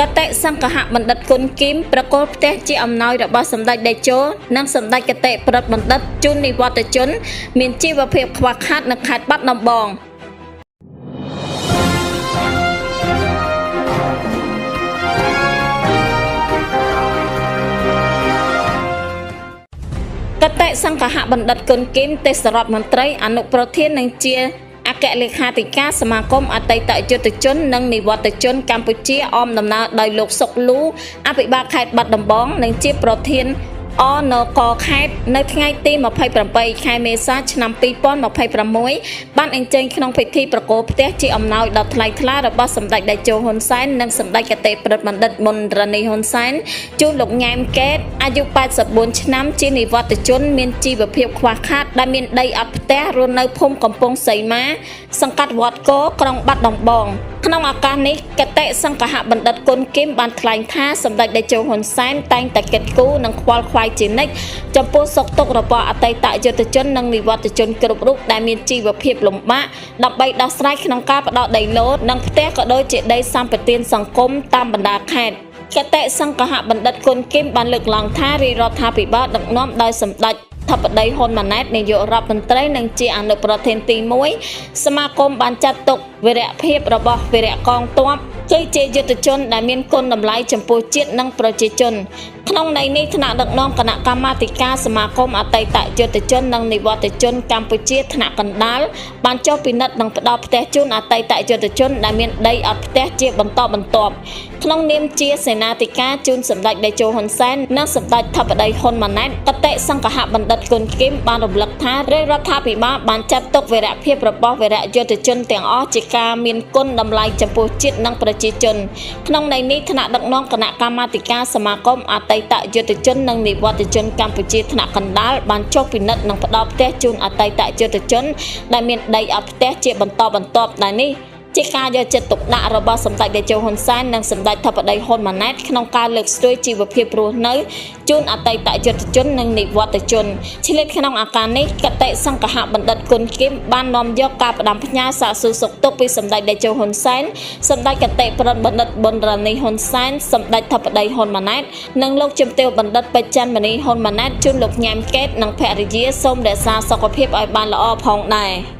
គតិសង្ឃហបណ្ឌិតគុណគីមប្រគល់ផ្ទះជាអំណោយរបស់សម្ដេចតេជោនិងសម្ដេចគតិប្រិតបណ្ឌិតជូននិវត្តជន មានជីវភាពខ្វះខាតនៅខេត្តបាត់ដំបងគតិសង្ឃហបណ្ឌិតគុណគីមទេសរដ្ឋមន្ត្រីអនុប្រធាននិងជាអគ្គលេខាធិការសមាគមអតីតយុទ្ធជននិងនិវត្តជនកម្ពុជាអមដំណើរដោយលោកសុកលូអភិបាលខេត្តបាត់ដំបងនិងជាប្រធានអនកខេត្តនៅថ្ងៃទី28ខែមេសាឆ្នាំ2026បានអញ្ជើញក្នុងពិធីប្រគល់ផ្ទះជាអំណោយដ៏ថ្លៃថ្លារបស់សម្ដេចតេជោហ៊ុនសែននិងសម្ដេចគតិប្រិតបណ្ឌិតមុនរ៉ានីហ៊ុនសែនជូនលោកញ៉ែមកេតអាយុ84ឆ្នាំជានិវត្តជនមានជីវភាពខ្វះខាតដែលមានដីអត់ផ្ទះរស់នៅភូមិកំពង់សីមាសង្កាត់វត្តគោក្រុងបាត់ដំបងក្នុងឱកាសនេះគតិសង្ឃហបណ្ឌិតគុណគីមបានថ្លែងថាសម្ដេចតេជោហ៊ុនសែនតែងតែគិតគូរនិងខ្វល់ខ្វាយជានិច្ចចំពោះសុខទុក្ខរបស់អតីតយុទ្ធជននិងនិវត្តជនគ្រប់រូបដែលមានជីវភាពលំបាកដើម្បីដោះស្រាយក្នុងការផ្ដល់ដីឡូត៍និងផ្ទះក៏ដូចជាដីសម្បទានសង្គមតាមបណ្ដាខេត្តគតិសង្ឃហបណ្ឌិតគុណគីមបានលើកឡើងថារាជរដ្ឋាភិបាលដឹកនាំដោយសម្ដេចធិបតីហ៊ុនម៉ាណែតនាយករដ្ឋមន្ត្រីនិងជាអនុប្រធានទី1សមាគមបានចាត់ទុកវីរភាពរបស់វីរៈកងទ័ពគឺជាយុទ្ធជនដែលមានគុណតម្លៃចំពោះជាតិនិងប្រជាជនក្នុងន័យនេះថ្នាក់ដឹកនាំគណៈកម្មាធិការសមាគមអតីតយុទ្ធជននិងនិវត្តជនកម្ពុជាថ្នាក់កណ្ដាលបានចុះពិនិត្យនិងផ្ដល់ផ្ទះជូនអតីតយុទ្ធជនដែលមានដីអត់ផ្ទះជាបន្តបន្ទាប់ក្នុងនាមជាសេនាធិការជូនសម្ដេចតេជោហ៊ុនសែននិងសម្ដេចធិបតីហ៊ុនម៉ាណែតគតិសង្ឃហបណ្ឌិតគុណគីមបានរំលឹកថារាជរដ្ឋាភិបាលបានចាត់ទុកវីរភាពរបស់វីរៈយុទ្ធជនទាំងអស់ជាការមានគុណតម្លៃចំពោះជាតិនិងប្រជាជនក្នុងន័យនេះថ្នាក់ដឹកនាំគណៈកម្មាធិការសមាគមអតីតយុទ្ធជននិងនិវត្តជនកម្ពុជាថ្នាក់កណ្ដាលបានចុះពិនិត្យនិងផ្ដល់ផ្ទះជូនអតីតយុទ្ធជនដែលមានដីអត់ផ្ទះជាបន្តបន្ទាប់ដែលនេះជាការយកចិត្តទុកដាក់របស់សម្ដេចតេជោហ៊ុនសែននិងសម្ដេចធិបតីហ៊ុនម៉ាណែតក្នុងការលើកស្ទួយជីវភាពរស់នៅជូនអតីតយុទ្ធជននិងនិវត្តជនឆ្លៀតក្នុងឱកាសនេះគតិសង្ឃហបណ្ឌិតគុណគីមបាននាំយកការផ្ដាំផ្ញើសាកសួរសុខទុក្ខពីសម្ដេចតេជោហ៊ុនសែនសម្ដេចគតិប្រិតបណ្ឌិតប៊ុនរ៉ានីហ៊ុនសែនសម្ដេចធិបតីហ៊ុនម៉ាណែតនិងលោកជំទាវបណ្ឌិតពេជ្រច័ន្ទមនីហ៊ុនម៉ាណែតជូនលោកញ៉ែមកេតនិងភរិយាសូមរក្សាសុខភាពឲ្យបានល្អផងដែរ។